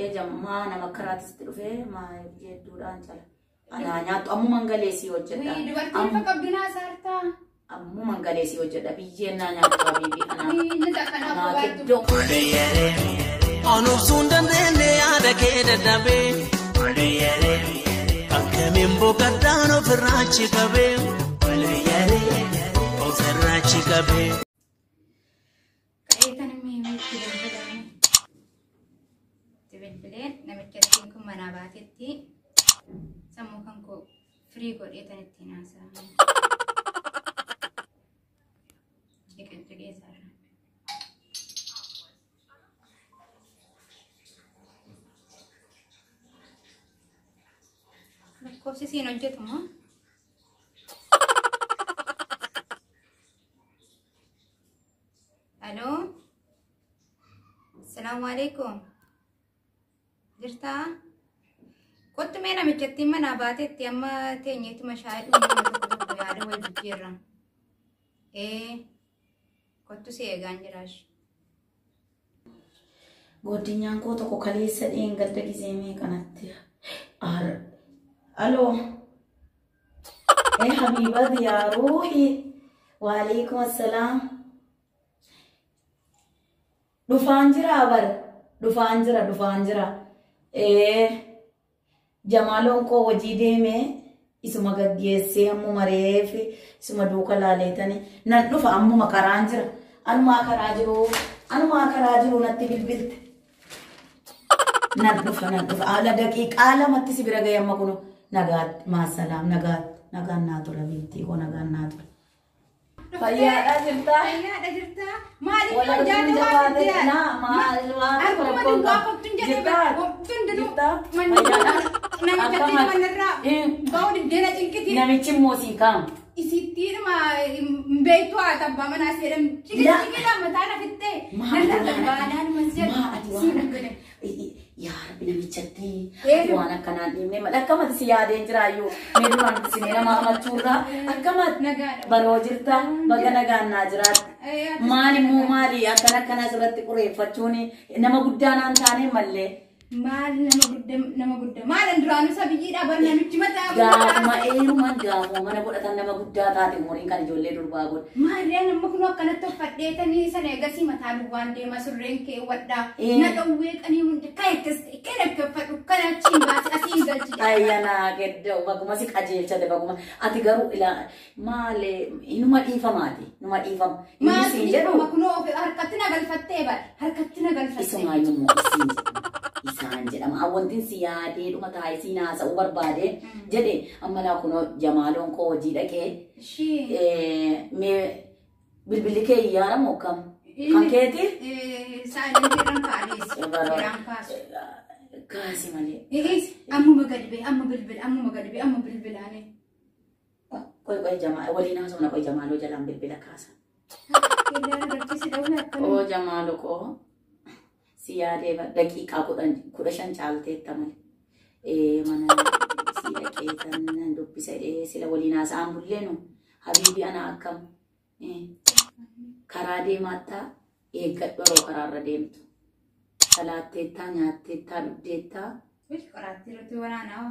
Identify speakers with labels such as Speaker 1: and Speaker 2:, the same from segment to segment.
Speaker 1: Ee jammaa nama karaatis itti dhufee maa jedhuudhaan cala. Anaa nyaattu ammuman galeessii hojjedha.
Speaker 2: Wii dubartiin ulfa qabdu naa saartaa.
Speaker 1: Ammuman galeessii hojjedha biyyeen naa nyaattu habiibi anaa.
Speaker 2: Wii nita kanaaf
Speaker 1: Anaa
Speaker 2: qobaattu.
Speaker 1: giddoo.
Speaker 3: Onuuf dandeenye yaada kee dadhabee akkamiin boqotaan ofirraa achi qabee ofirraa achi qabee.
Speaker 2: Ka'ee kan immoo itti bilbilaan. Itti bilbileen namicha ittiin kun manaa baatetti sammuu kan koo firii godhee tan ittiin haasa'ame. Ciqilciqee isaarra. Lakkoofsi siin hojjetu moo? Aloo? Asalaamu alaikum. Jirtaa? Kottu mee namichattiin manaa baatetti amma teenyeetuma shaayii dhugnee tokko tokko yaada wal jijjiirra. Ee, kottu si eegaan jiraash.
Speaker 1: Goddinyaan koo tokko kaleessa dheengadda gizee meeqanatti. Aloo. Ee habiibati yaa ruuhi. Waalaikum assalaam. Dhufaan jira bar. Dhufaan jira dhufaan jira. Ee Jamaaloon koo hojii deemee isuma gaggeessee ammuma reefi isuma duuka laaleetanii nan dhufa ammuma karaan jira. Anumaa karaa jiru anumaa karaa jiru natti bilbilte. Nan dhufa nan dhufa haala daqiiqaa lamatti si bira ga'e amma kunu nagaatti maasalaam nagaatti nagaan naa tura biittii koo nagaan naa tura. Fayyaadhaa jirtaa?
Speaker 2: Fayyaadha jirtaa? Maaliif
Speaker 1: Wal
Speaker 2: yoo
Speaker 1: arguun
Speaker 2: jaada
Speaker 1: jabaate
Speaker 2: waan
Speaker 1: naa maal waan
Speaker 2: Akkuma
Speaker 1: rakkoon
Speaker 2: duwwaa
Speaker 1: qabu.
Speaker 2: kottu hin jedhee
Speaker 1: Jirtaa?
Speaker 2: kottu hin jedhu.
Speaker 1: Jirtaa?
Speaker 2: Manni
Speaker 1: Fayyaadhaa?
Speaker 2: namichattiin
Speaker 1: Akkam
Speaker 2: manarraa ba'uu diddeena cinqiti.
Speaker 1: Namichi immoo sii kaa'am.
Speaker 2: Isittiidhuma hin beektu haa tabbaa manaa seedhan.
Speaker 1: Yaa.
Speaker 2: Ciqilciqidha mataa na fixxee.
Speaker 1: Maa
Speaker 2: Narraa
Speaker 1: ati waan
Speaker 2: baanaan
Speaker 1: akkana- maa ati
Speaker 2: si
Speaker 1: waan
Speaker 2: bilbile.
Speaker 1: Yaa Rabbi namichatti
Speaker 2: Ee.
Speaker 1: ati waan akkanaan dhiibne malee akkamati si yaadeen jiraayyuu mee duraan dubbisnee nama hamachuurraa akkamati
Speaker 2: Nagaadha.
Speaker 1: baroo jirta baga nagaan naa jiraatti.
Speaker 2: Ee, ati
Speaker 1: Maal immoo maali akkana akkana asirratti qureeffachuun nama guddaa naan taane mallee
Speaker 2: Maal nama guddaa nama guddaa maal duraanuu isa biyyiidha bar namichi mataa
Speaker 1: gaafuma eeruman gaafuma mana godhatan nama guddaa taate umuriin kan ijoollee durbaa godhe.
Speaker 2: Maarreen amma kun akkanatti uffadheetanii sana eegasii mataa duwwaan deema surreen kee wadhaa
Speaker 1: Ee.
Speaker 2: na dhowwee qanii hundi kan akkas ta'e kan akka uffadhu kan achiin baase asiin galchi jedha.
Speaker 1: Ayyanaa gedda'u baguma si qajeelchate baguma ati garuu ilaa maali inuma dhiifamaati inuma dhiifama. Inni
Speaker 2: Maal
Speaker 1: siin jedhu
Speaker 2: dhiifama kunoo ofi harkatti na galfattee bar harkatti na galfattee.
Speaker 1: isumaayyuu immoo isiin jedhama. Isaan jedhama. Wantin si yaadee dhuma taa'ee siin haasa'uu barbaade jedhe amma laa kunoo jamaaloon koo hojii dhaqee
Speaker 2: Ishee.
Speaker 1: mee bilbilli kee iyyaara moo kam? Kan keeti?
Speaker 2: Saayilentii irraan kaa'anis irraan kaasu.
Speaker 1: Kaasi malee.
Speaker 2: Ees ammuma gadi ba'e amma bilbila ammuma gadi ba'e amma bilbilaane.
Speaker 1: Qoy qoy jamaa waliin haasofna qoy jamaaloo jalaan bilbila kaasa.
Speaker 2: Kellaa dubartii dhawwee akkana.
Speaker 1: Oo jamaaloo koo si yaadee daqiiqaa 15 caalteetta malee. Mana si dhaqee tan dubbisa jedhee sila waliin haasa'aan bulleenu habiibi ana akkam karaa deemaattaa eeggadhu yeroo karaarra deemtu. Salaatteettaa nyaatteettaa dhugdeettaa.
Speaker 2: Wih qoraattii irratti waraanaa.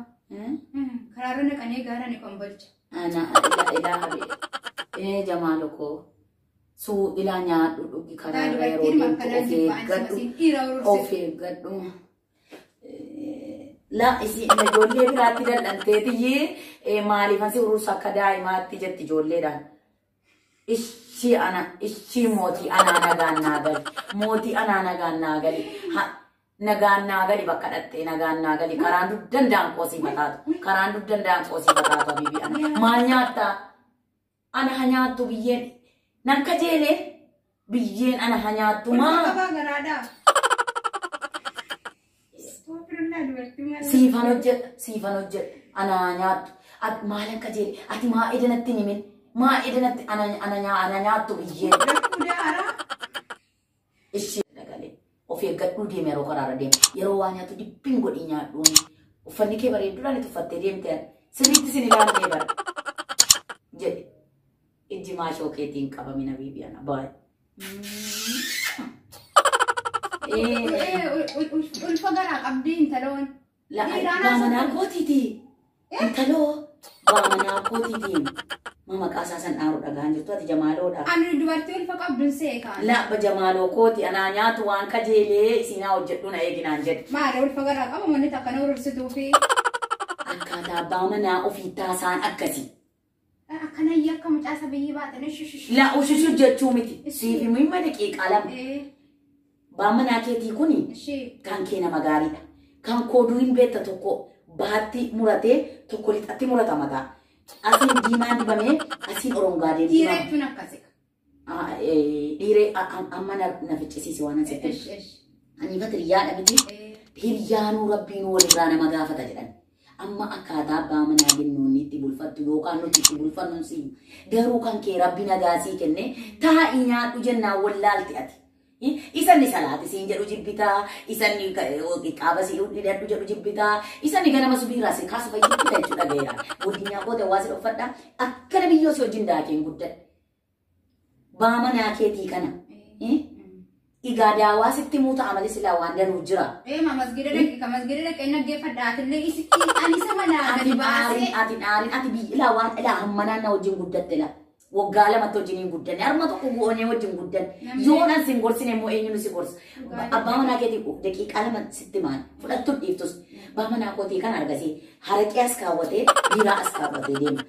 Speaker 2: Karaarra naqanii gaara ni kombolcha.
Speaker 1: Ana ilaa habi jamaaloo koo suu ilaa nyaadhu dhugi karaarra yeroo
Speaker 2: Dubartiin
Speaker 1: deemtu
Speaker 2: akkanaa
Speaker 1: of
Speaker 2: jibbaan
Speaker 1: eeggadhu.
Speaker 2: simasii dhiira
Speaker 1: Of
Speaker 2: urursite.
Speaker 1: eeggadhu. La isi ijoollee biraatti dal'anteetiyyee maaliifan si urursa akka daa'imaatti jetti ijoolleedhaan. Ishii ana ishii mootii anaa nagaan naa gali mootii anaa nagaan naa gali nagaan naa gali bakka dhattee nagaan naa gali karaan dugdan daanqoo si mataatu karaan dugdan daanqoo si mataatu habiibi ana maal nyaattaa ana ha nyaattu biyyeen nan kajeelee biyyeen ana ha nyaattu
Speaker 2: Ulfa
Speaker 1: maa.
Speaker 2: qabaa garaadhaa. Astaghfirullah dubartii maal.
Speaker 1: Siifan hojjedha, siifan hojjedha. Anaa nyaattu. Ati maal akka jedhe, ati maa edanatti hin himin. Maa edanatti ana ana nyaa ana nyaattu biyyeen.
Speaker 2: Rakkoo daaraa.
Speaker 1: Ishee dhagalee of eeggadhuu deeme yeroo karaarra deema. Yeroo waa nyaattu dibbiin godhii nyaadhuun. Uffanni kee bareedduudhaan itti uffattee deemte ati. Sirriitti sin ilaallee bara. Jedhe. Ijji maashoo keetiin qabamina biibi ana baay'ee.
Speaker 2: Ulfa garaa qabdi intaloon.
Speaker 1: Baamanaa kootiiti. Intaloo baamanaa kootiiti. Mama maqaa isaa san dhaaru dhagaan jirtu ati jamaaloodha.
Speaker 2: Ani dubartii ulfa qabduun seekaan.
Speaker 1: La jamaaloo kooti anaa nyaatu waan kajeelee isinaa hojjedhu na eeginaan jedhe.
Speaker 2: Maali ulfa garaa qaba manni takka na urursituu fi.
Speaker 1: Akkaataa abbaa manaa ofii taasaan akkasii.
Speaker 2: Akkana akka mucaa biyyi baatan shushush.
Speaker 1: La ushushu jechuu miti. Siif himma daqiiqaa lama. Abbaan manaa keetii kuni kan kee nama gaariidha. Kan kooduu hin beekta tokko baatti muratee tokko lixatti murata mataa. Asiin diimaan dibamee asiin orongaadeen
Speaker 2: Dhiira
Speaker 1: dibama.
Speaker 2: jechuun akkasi.
Speaker 1: Dhiiree amma na ficcisiisi waan asitti. Ani fatiriyyaadha miti. Hiriyaanuu rabbiinuu walirraa nama gaafata jedhan. Amma akkaataa abbaa manaa jennuun itti bulfattu yookaan nuti itti bulfannu siin. Garuu kan kee rabbi nagaa sii kenne taa'ii nyaadhu jennaan wallaalti ati. Isanni salaati siin jedhu jibbitaa, isanni qaaba sii hidhadhu jedhu jibbitaa, isanni ganama subiirraa si kaasu fayyadudha jechuudha gaheera. Guddinaa koo ta'e waa si uffadha. Akkana biyyoo si wajjin daakeen guddadhe. Baamanaa keetii kana. Igaa daawaa sitti muu ta'a malee silaa waan danuu jira.
Speaker 2: Ma masgida dhaqi ka masgida dhaqee naggeeffadha atillee isitti ani isa manaa
Speaker 1: Ati
Speaker 2: gadi baasee.
Speaker 1: dhaarin ati dhaarin ati biyyi ilaa waan ilaa hammanaan na wajjin guddatte la. Waggaa lamatti wajjin hin guddanne harma tokko goonee wajjin guddanne. Yoo nan sin gorsine immoo eenyu si gorsa. Abbaa manaa keetii daqiiqaa lama sitti maal fudhattu dhiiftus. Abbaa manaa kootii kan argasee haraqee as kaawwatee biiraa as kaawwatee deema.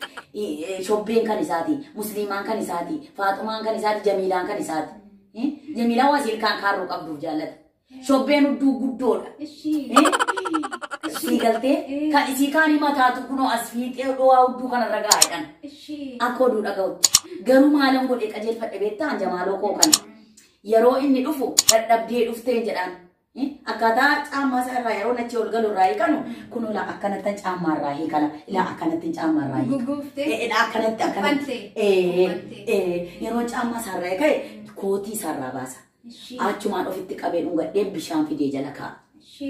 Speaker 1: Shobbeen kan isaati, musliimaan kan isaati, faaxumaan kan isaati, jamiilaan kan isaati. Jamiilaan waa silkaan kaarruu qabduuf jaallata. Shobbeen hudduu guddoodha. Sii galtee kan isii kaanii mataatu kunoo as fiixee dhowaa hudduu kanarra gaa'edhaan. Akka oduu dhaga'utti. Garuu maalan godhee qajeelfadhe beektaa jamaaloo koo kana. Yeroo inni dhufu dadhabdee dhufteen jedhaan. Akkaataa caammaa isaa irraa yeroo nachi ol galu irraa hiikanu kunoo laa akkanatti caammaa irraa hiikana. Ilaa akkanatti caammaa irraa hiika.
Speaker 2: Guguuftee.
Speaker 1: Akkanatti akkanatti. Yeroo caammaa isaa irraa hiika'e kootii isaa irraa baasa. Achumaan ofitti qabee dhungadhee bishaan fidee jala kaa'a.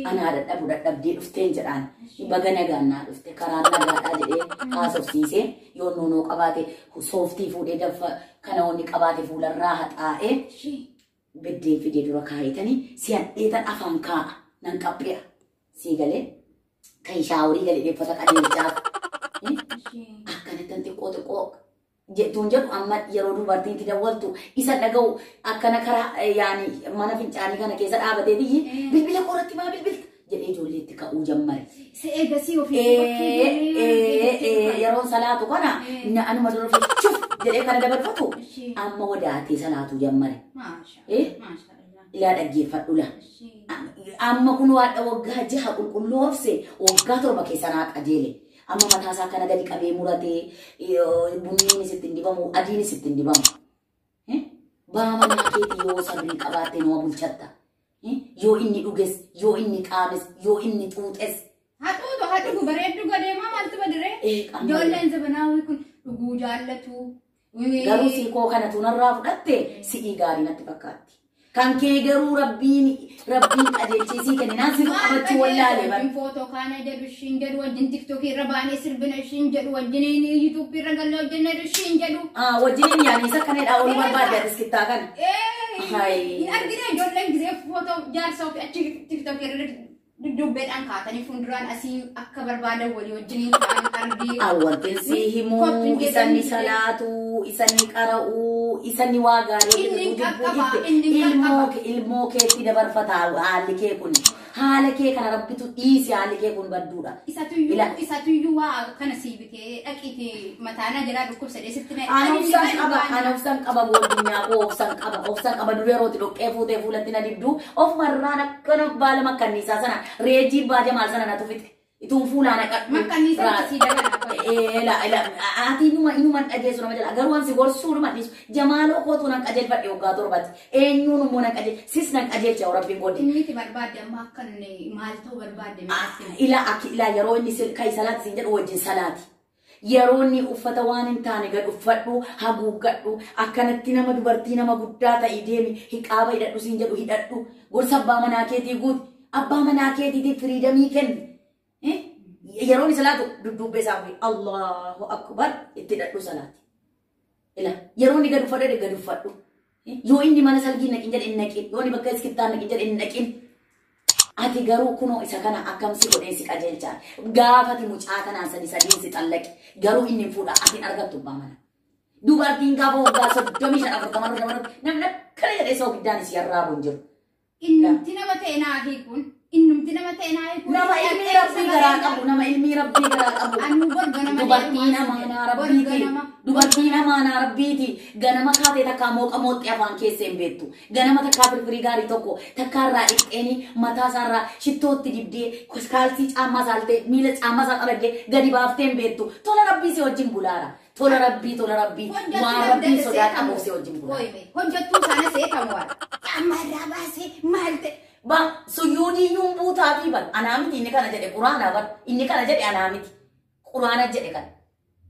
Speaker 1: Anaa dadhabu dadhabdee dhufteen jedhaan baga nagaan naa dhufte karaan nagaadhaa jedhee haasofsiisee yoo noonoo qabaate sooftii fuudhee danfa kana wanni qabaate fuularraa haxaa'ee biddeen fidee dura kaayetanii si hadheetan afaan kaa'a nan qaphi'a sii galee kan shaaworii galee dheeffata qajeelchaaf akkanattan xiqqoo xiqqoo jettuun jedhu amma yeroo dubartiin itti dawwaltu isa dhaga'u akkana karaa yaani mana fincaanii kana keessa dhaabatee biyyi bilbila qoratti maa bilbilta jedhee ijoolleetti ka'uu jammare.
Speaker 2: Se eegasii ofii.
Speaker 1: Yeroon salaatu kana anuma dura shuf jedhee kana dabarfatu amma wadaatee salaatu jammare. Ilaa dhaggeeffadhu la. Amma kun waadha waggaa jaha qulqulluu obse waggaa torba keessa naa qajeele. Amma mataa isaa kana gadi qabee muratee bunniinis ittiin dibamu adiinis ittiin dibamu. Baamanaa keetii yoo sabrii qabaatte nama bulchatta. Yoo inni dhuges, yoo inni qaames, yoo inni xuuxes.
Speaker 2: Haxuutu haa dhugu bareeddu gadeemaa maaltu badiree? Ijoolleen zabanaawii kun dhuguu jaallatu.
Speaker 1: Garuu siikoo kana tunarraa fudhatte si'ii gaarii natti fakkaatti. Kan kee garuu rabbiin qajeelchisii kenninaan si qabachuu wallaalee bara.
Speaker 2: Wajjin footoo kaana jedhu ishiin jedhu wajjin tiktookii irra baanee sirbina ishiin jedhu wajjin yuutuubii irra galee hojjenna ishiin jedhu.
Speaker 1: Wajjiniin yaani isa kanadha ooluu barbaadde atis kittaa kana.
Speaker 2: Hin argine ijoolleen gisee footoo jaarsa ofii achi tiktookii irra dudduubbeedhaan kaatanii fuulduraan asii akka barbaadan walii wajjiniin ta'an argii.
Speaker 1: Awwantiin si himuu, isanni salaatu, isanni qara'uu, isanni waa gaarii hojjetu ilmoo keetti dabarfata haalli kee kun. Haala kee kana rabbitu dhiisi haalli kee kun badduudha.
Speaker 2: Isatuyyuu waa kana sii bitee dhaqiiti mataanaa jalaa dhukkubsadee sitti na.
Speaker 1: Ana obsan qaba boodinyaa koo obsan qaba dura yerootti dhoqqee fuutee fuulatti na dibduu ofumarraan akkana baala makkanniisaa sana reejii baajaa maal sana natu fixe. Ituun fuulaan haqadhu.
Speaker 2: Makkanniisaa sii dabala.
Speaker 1: Ati inuma dhageessu nama jala garuu ansi gorsuu numa dhiisu jamaaloo kootu nan qajeelfadhe waggaa torbatti eenyuun immoo nan qajeelche sis nan qajeelche rabbiin godhe.
Speaker 2: Inni itti barbaadde amma akka maal ta'uu barbaadde
Speaker 1: Ilaa akki ilaa yeroo inni kan salaati siin jedhu wajjin salaati. Yeroo inni uffata waan hin taane gad uffadhu haguuggadhu akkanatti nama dubartii nama guddaa ta'ii deemi hiqaaba hidhadhu siin jedhu hidhadhu gorsa abbaa manaa keetii guuti abbaa manaa keetiitiif firiidamii kenni. Yeroo inni salaatu dudduubbee isaa fi Allahu akbar itti hidhadhu salaati. Ila yeroo inni gad uffadhu gad uffadhu. Yoo inni mana salgii naqin jedhe hin naqin. Yoo inni bakka iskittaa naqin jedhe hin naqin. Ati garuu kunoo isa kana akkamsi godhee si qajeelchaa. Gaafati mucaa kanaan sadi sadiin si xallaqe. Garuu inni hin fuudha ati hin argattu abbaa mana. Dubartiin gaafa waggaa 35 40 namni akkana jedhee soo giddaan isii arraabu hin jiru.
Speaker 2: Innumti nama ta'e naa hiikuun. Innumti nama ta'e naa hiikuun.
Speaker 1: Nama ilmii rabbii garaa qabu, nama ilmii rabbii garaa qabu.
Speaker 2: Anuu borga nama
Speaker 1: Dubartiin amaanaa rabbiiti. Dubartiin amaanaa rabbiiti. Ganama kaatee takkaa mooqa mooxxee afaan keessa hin beektu. Ganama takkaa firfirii gaarii tokko takkaa irraa dhiqxeeni mataa isaarraa shittootti dibdee kaalsii caammaa saaltee miila caammaa isaa xaraggee gadi baaftee hin beektu. Tola rabbii si wajjin bulaara. Tola rabbii tola rabbii waan rabbiin sodaa qabuuf si wajjin bulaara.
Speaker 2: Hojjettuu sana seetamu waan. Caammaa irraa baasee maal ta'e?
Speaker 1: Ba suyuudii yuun buutaa fi bar anaa miti inni kana jedhe quraana bar inni kana jedhe anaa miti quraana jedhe kana.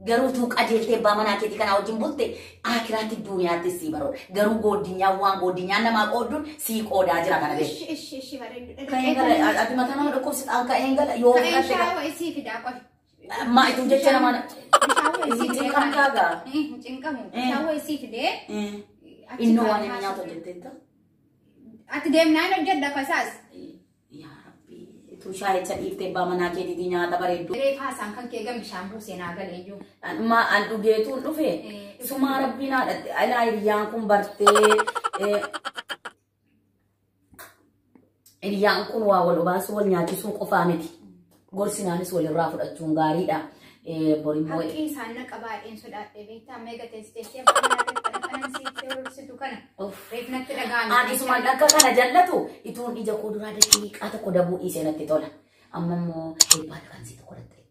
Speaker 1: Garuu tuu qajeeltee abbaa manaa keetii kanaa wajjin bulte akiraatti duuniyaatti sii baroodha. Garuu gooddinyaan waan gooddinyaan namaa qoodduun sii qoodaa jira kana beeku.
Speaker 2: Ishi ishi ishi bareedu.
Speaker 1: Ka'een gala ati mataa nama dhukkubsitaan ka'een gala yoo
Speaker 2: Ka'een
Speaker 1: fudhatte
Speaker 2: shaayii wayii sii fidaa qofi.
Speaker 1: maa ituu jecha namaa
Speaker 2: Bishaan wayii sii fidee.
Speaker 1: Cinqamtaa gaa.
Speaker 2: Hin cinqamu. Bishaan wayii sii fidee.
Speaker 1: Innoo waan inni nyaatu hojjetteetta.
Speaker 2: Ati deemnaan hojjedha fasaas.
Speaker 1: Yaa Rabbi ituu shaayicha dhiiftee abbaa manaa keetiitii nyaata bareedduu.
Speaker 2: Reef haasaan kan kee gan bishaan buusee naa galee iyyuu.
Speaker 1: Ma an dhugeetuun dhufe sumaa rabbiin haadhatte alaa hiriyyaan kun bartee hiriyyaan kun waa wal obaasuu wal nyaachisuu qofaa miti. Gorsinaanis walirraa fudhachuun gaariidha. Borimmoo
Speaker 2: Haqqii isaan na qabaadheen sodaadhe beektaa meeqa teessee abbaa manaa kana kanan siif horsitu kana. Reef natti dhaga'ame.
Speaker 1: Ani sumaan akka kana jallatu ituun ija koo duraa daqiiqaa tokko dabuu dhiisee natti tola. Amma immoo eebbaa kan sii tokko dhattee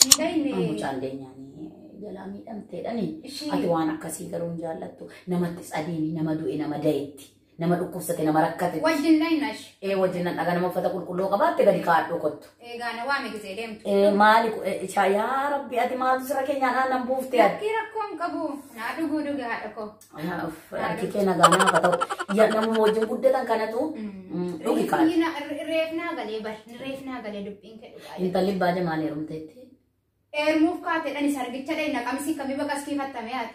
Speaker 2: Hin gahine.
Speaker 1: Mucaan leenyaanii jalaa miidhamteedhani.
Speaker 2: Ishii.
Speaker 1: Ati waan akkasii garuu hin jaallattu. Namattis adeemi nama du'e nama da'etti. Nama dhukkubsate nama rakkate.
Speaker 2: Wajjin laayinash.
Speaker 1: Ee wajjin nan dhaga nama uffata qulqulluu qabaatte gadi kaadhu kottu.
Speaker 2: Eegaana waame gisee deemtu.
Speaker 1: Ee maali yaa rabbi ati maaltu sirra keenyaan aannan buufte ati.
Speaker 2: Lakkii rakkoo hin qabu. Naa dhuguu dhuge haadha koo.
Speaker 1: Harki kee nagaa naaf haa ta'u. Yaa namuma wajjin guddatan kanatu dhugi kaadhu.
Speaker 2: Reef naa galee bar. Reef naa galee dubbiin kee dhugaa.
Speaker 1: Intalli abbaa jamaal heerumteetti.
Speaker 2: Eermuuf kaateedhaan isa argicha dhayina qamsii kamii baqaskiifatame ati.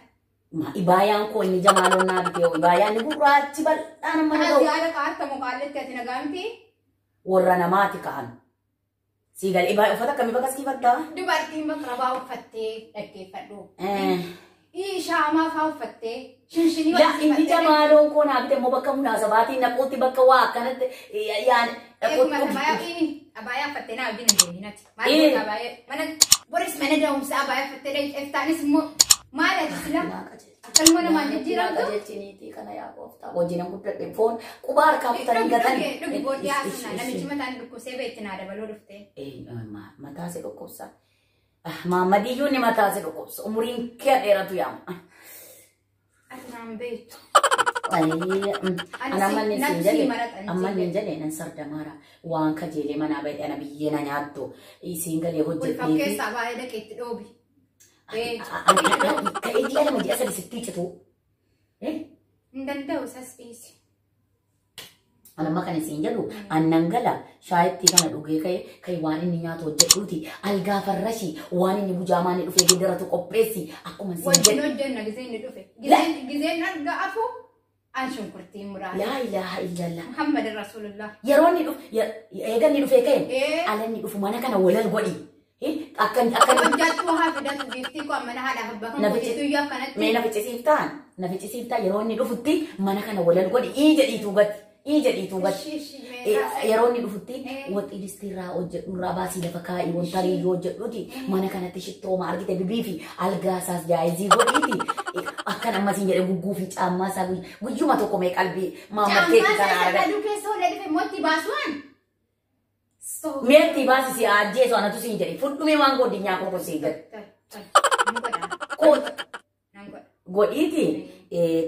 Speaker 1: Ibaayaan koo inni jamaaloon naa bitee ibaayaan inni gurraachi bal'aan amma na
Speaker 2: Ati
Speaker 1: ga'u.
Speaker 2: haala qaartamu qaalletti ati nagaa miti.
Speaker 1: Warra namaati ka'an. Siigal ibaay uffata akkamii baqaskiifattaa?
Speaker 2: Dubartiin bakka uffattee dhaggeeffadhu. Shaamaa fa'aa uffattee shinshinii
Speaker 1: Yaa inni jamaaloon koo naa bite immoo bakka munaasabaatiin naquutti bakka waa akkanatti yaan
Speaker 2: Eeguma abaayaa uffattee naa wajjin hin deemin ati. Maal abaayaa mana boris mana da'umsaa abaayaa uffattee dhaqxeeftaanis immoo maal ati sila akkanuma namaan jijjiiramtu.
Speaker 1: Jijjiiramtu. Kana yaa gooftaa wajjin hin guddadhe foon quba harkaa kutanii gatanii.
Speaker 2: Dhugi booddee haasuna namichi mataan dhukkubsee beekti naa dabaluu dhuftee.
Speaker 1: Mataa si dhukkubsa. Maammadiyyuu ni mataa si dhukkubsa. Umuriin kee dheeratu yaama.
Speaker 2: Ati naan beektu.
Speaker 1: Ana ammanni hin jedhe nan sardamaara waan kajeelee manaa ba'e ana biyyee na nyaattu isiin galee hojjetee.
Speaker 2: Ulfa keessaa baay'ee dhaqeetti dhoobi.
Speaker 1: Ka'ee ji'a 2 ji'a 3 sitti citu.
Speaker 2: Hin danda'u isas dhiisi.
Speaker 1: Anamma kan isiin jedhu annan gala shaayitti kana dhugee ka'e ka'e waan inni nyaatu hojjedhuuti algaa farrashi waan inni bujaamaa inni dhufee gidaratu qopheessi akkuma isiin
Speaker 2: Wajjin
Speaker 1: jedhu.
Speaker 2: hojjenna giseen inni dhufe. Giseen arga afu an shunkurtiin muraasa.
Speaker 1: Laa ilaaha illallah.
Speaker 2: Muhammad Rasulullah.
Speaker 1: Yeroo inni dhufe eega inni dhufee ka'e ala inni dhufu mana kana walal godhi. Akkan akkan
Speaker 2: Hojjattuu haa fidatu giiftii koo mana haadhaaf abbaa kan hojjetu iyyuu akkanatti.
Speaker 1: Mee na ficcisiiftaan na ficcisiiftaa yeroo inni dhufutti mana kana walal godhi ii jedhiituu gatti. Ii jedhiituu gatti. Yeroo inni dhufutti waxii distiirraa hojjedhurraa baasii lafa kaa'ii wanta riyyoo hojjedhuti mana kanatti shittooma argite bibii fi algaa isaas jaayizii godhiiti. Akkan ammasiin jedhe gugguu fi caammaa isaa guyyuma tokko mee qalbii maammattee
Speaker 2: Caammaa
Speaker 1: kana
Speaker 2: isaa
Speaker 1: argate.
Speaker 2: aduu keessa olee dhufe mootti baasuun.
Speaker 1: Meetti baasi si ajjeesu anatu siin jedhe fudhumee waan godinyaa koo siin gadi. Godhiiti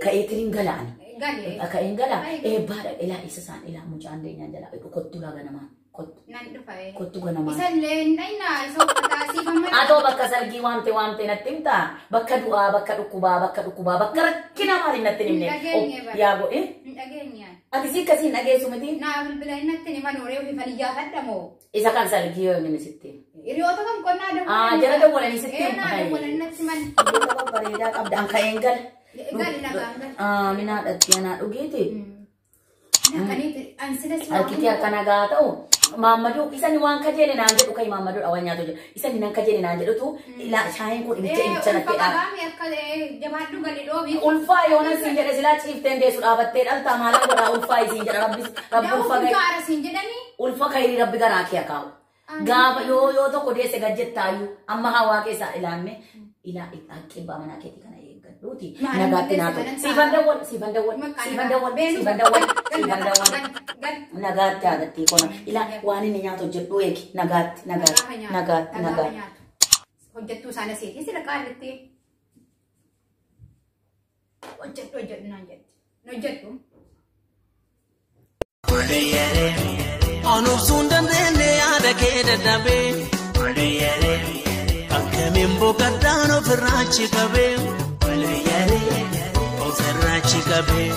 Speaker 1: ka'eetiin galaani.
Speaker 2: Galee.
Speaker 1: Ka'een gala eebbaadha ilaa isa isaan ilaa mucaan leenyaan jala kottu laa ganamaan kottu
Speaker 2: Nan dhufa.
Speaker 1: kottu ganamaan.
Speaker 2: Isallee naina isa uffataa siif amma.
Speaker 1: Atoo bakka sargii waamte waamte natti himtaa bakka du'aa bakka dhukkubaa bakka dhukkubaa bakka rakkina maaliin natti hin himne.
Speaker 2: Hin dhageenye bara.
Speaker 1: Yaa godhe
Speaker 2: Hin dhageenyaan.
Speaker 1: ati si akkasiin dhageessu miti.
Speaker 2: Naa bilbila innatti ni manooree ofii faniyyaa moo.
Speaker 1: Isa kan sargii yoo inni sitti.
Speaker 2: Hiriyoota kan qonnaa dawwalan.
Speaker 1: Aa jara dawwalanii sitti.
Speaker 2: Ee naa dawwalan natti man.
Speaker 1: Hiriyoota babbareedaa qabda an ka'een gala.
Speaker 2: Gali nagaan gali.
Speaker 1: Aaminaa dhatti anaa dhugeeti. Harki kee harka nagaa ta'u Maammaduu isani waan kajeele naan jedhu kai Maammaduudha waan nyaatu jedhu isani nan kajeele naan jedhutu ilaa shaayiin kun ibicha ibicha natti dha. Ulfaa yoona siin jedhe silaa ciifteen deessu dhaabattee dhaltaa maalan godhaa ulfaa isiin jedha rabbi rabbi ulfa gahe ulfa kayrii rabbi garaa kee kaa'u. Gaafa yoo yoo tokko deesse gad jettaayyuu amma hawaa keessaa ilaamme ilaa haqqi abbaa manaa keetii kana eeggadhuuti nagaatti naa ta'u. Siifan dawwal siifan dawwal siifan dawwal siifan dawwal siifan dawwal nagaatti haadattii kona ilaa waan inni nyaatu hojjedhu eegi nagaatti nagaatti nagaatti nagaatti.
Speaker 2: Hojjettuu isaan asiiti sila qaalitti. Hojjedhu hojjedhu naan jetti. Hojjedhu.
Speaker 3: Onuuf dandeenye yaada kee dadhabee akkamiin boqotaan ofirraa achi qabee ofirraa achi qabee.